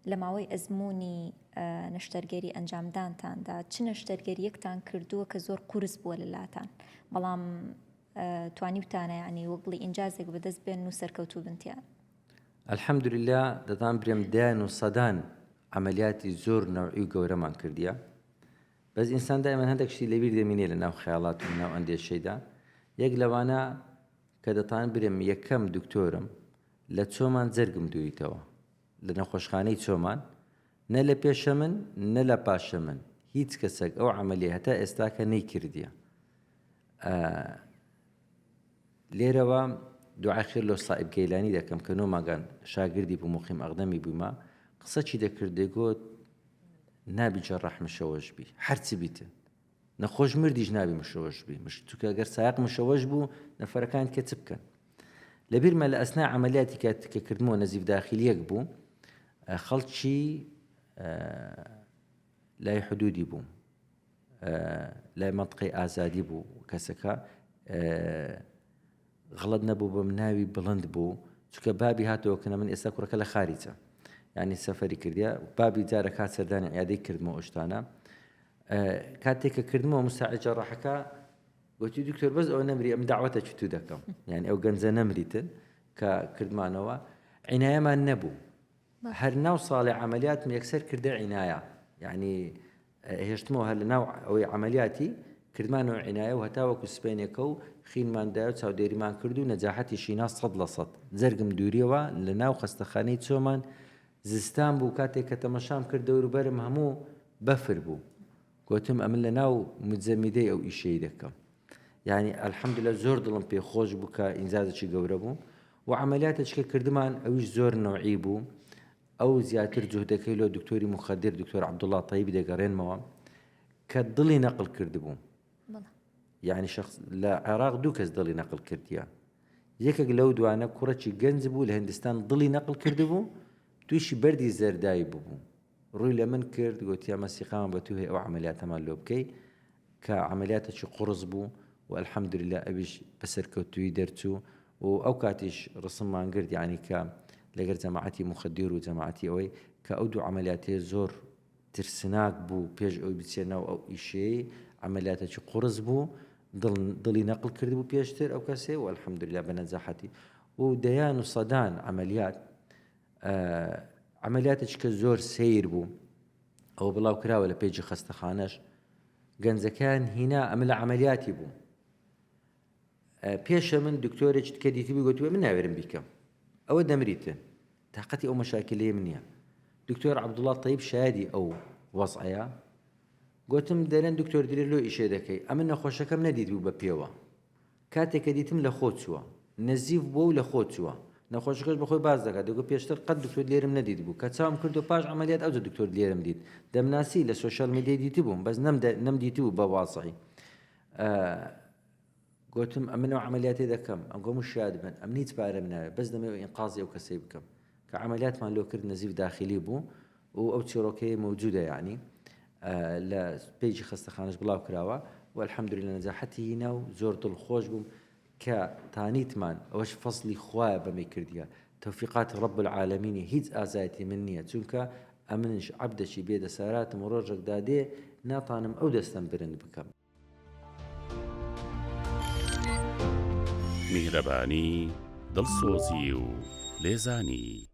لە ماوەی ئەزموونی نەشتەرگەری ئەنجامدانتاندا چ نەشتەرگەریەکتان کردووە کە زۆر قورس بووە لە لاتان بەڵام توانیوتانە یعنی وەک بڵی ئینجازێک بەدەست بێن و سەرکەوتوو بن تیان؟ الحمدللە دەتان برێم دەیان و سەدان عەمەلیاتی زۆر نەوعی و گەورەمان کردیە بەس ئینسان دایمەن هەندێک شتی لەبیر دەمینێ لە ناو خەیاڵات و ناو ئەندێشەیدا یەک لەوانە کە دەتان برێم یەکەم دکتۆرم لە چۆمان جەرگم دووریتەوە لە نەخۆشخانەی چۆمان نە لە پێشە من نە لە پاشە من هیچ کەسێک ئەو عەمەلیە هەتا ئێستاکە نەیکردیە لێرەوە دوعای خێر لۆ سائیب گەیلانی دەکەم کە نۆ مانگان شاگردی بوو موقیم ئەقدەمی بوویمە قسەکی دەکرد دەیگۆت نابی جەڕاح مشەوەش بی هەرچی بیتن نەخۆش مردیش نابی مشەوەش بی مش چونکە گەر سایەق مشەوەش بوو نەفەرەکان کە چ بکەن لەبیرمە لە ئەسنا عملیاتی کە کە کردمەوە نەزیف داخلیەک بوو خەڵکی لای حدودی بووم لای مەنتقەی ئازادی بوو کەسەکە غڵت نەبوو بم ناوی بڵند بوو چونکە بابی هاتەوە کنە من ئێستا کوڕەکە لە خاریجە ینی سەفەری کردە بابی جارە کات سەردانی عیادەی کردمەوە ئەو شتانە کاتێک کە کردمەوە مساعد جەڕاحەکە گوتی دکتۆر بەس ئەوە نەمری ئەم داوەتە چتو دەکەم یعنی ئەو گەنجە نەمریتن کە کردمانەوە عینایەمان نەبوو هەر ناو ساڵێ عملیاتم یەکسەر کردە عینایە یعنی هێشتمەوە هەر لەناو ئەوەی عەمەلیاتی کردمانەوە عینایە و هەتاوەکو سپێنێکە و خینمان دایە و چاودێریمان کرد و نەجاحەتیشی نا 100% جەرگم دووریەوە لەناو خەستەخانەی چۆمان زستان بوو کاتێک کە تەمەشام کرد دەوروبەرم هەموو بەفر بوو گوتم ئەمن لەناو مجەمیدەی ئەو ئیشەی دەکەم یعنی الحمدلله زۆر دڵم پێ خۆش بوو کە ئینجازێکی گەورە بوو و عملیاتێک کردمان ئەویش زۆر نەوعی بوو ئەو زیاتر جوهدەکەی لۆ دکتۆری موخەدیر دکتۆر عەبدوڵا تەیب دەگەڕێنمەوە کە دڵی نەقل کردبوو یعنی شخص لە عێراق دوو کەس دڵی نەقل کردیە یەکێک لەو دوانە کوڕێکی گەنج بوو لە هندستان دڵی نەقل کردبوو تووشی بەردی زەردایی ببوو ڕووی لە من کرد گوتیا مەسیقامان بە تو هەیە ئەو عملیاتەمان لۆ بکەی کە عەمەلیاتەکی قوڕس بوو و الحمدللە ئەویش بە سەرکەوتوویی دەرچوو و ئەو کاتیش ڕسممان گرت یانی کە لەگەر جەماعەتی موخەدیر و جەماعەتی ئەوەی کە ئەو دوو عەمەلیاتەیە زۆر ترسناک بوو پێش ئەوی بچێ ناو ئەو ئیشەی عەمەلیاتەکی قوڕس بوو دڵ دڵی نەقل کردبوو پێشتر ئەو کەسێ و الحمدللە بە نەجاحەتی و دەیان و سەدان عەمەلیات عەمەلیاتێکی کە زۆر سەیر بوو ئەوە بڵاو کراوە لە page ی خەستەخانەش گەنجەکەیان هینا ئەمە لە عەمەلیاتی بوو پێشە من دکتۆرێکی کە دیتبووی گوتووە من ناوێرم بیکەم ئەوە دەمریتن تاقەتی ئەو مەشاکلەیە من نییە دکتۆر عەبدوڵڵا تەیب شایدی ئەو وەزعەیە گوتم دەرێن دکتۆر درێ لۆ ئیشێ دەکەی ئەمن نەخۆشەکەم نەدیت بوو بە پێوە کاتێک کە دیتم لە خۆ چووە. نەزیف بووە و لە خۆ چووە. نەخۆشەکەش بە خۆی باس دەکات، دەگوت پێشتر قەت دکتۆر دلێرم نەدیتبوو. کە چاوم کردەوە پاش عەمەلیات ئەوجە دکتۆر دلێرم دیت. دەمناسی، لە social media ی دیتبووم، بەس نەمدیتبوو بە وازعی. گوتم ئەمن ئەو عەمەلیاتەی دەکەم. ئەم گۆم شاد بن. ئەمن هیچ پارەم ناوێ. بەس دەمەوێ ئینقازی ئەو کەسەی بکەم. کە عەمەلیاتمان لۆ کرد نەزیف داخیلی بوو و ئەو چیڕۆکەی مەوجودە یەعنی لە page ی خەستەخانەش بڵاو کراوە و الحمدللە نەجاحەتی هینا و زۆر دڵخۆش بووم کە تانیتمان ئەوەش فەزڵی خوایە بەمەی کردیە تەوفیقاتی رب العالمینی هیچ ئازایەتی من نییە چونکە ئەمنش عەبدەکی بێ دەساراتم و ڕۆژێک دادێ ناتانم ئەو دەستەم برند بکەم. میهرەبانی، دڵسۆزی و لێزانی.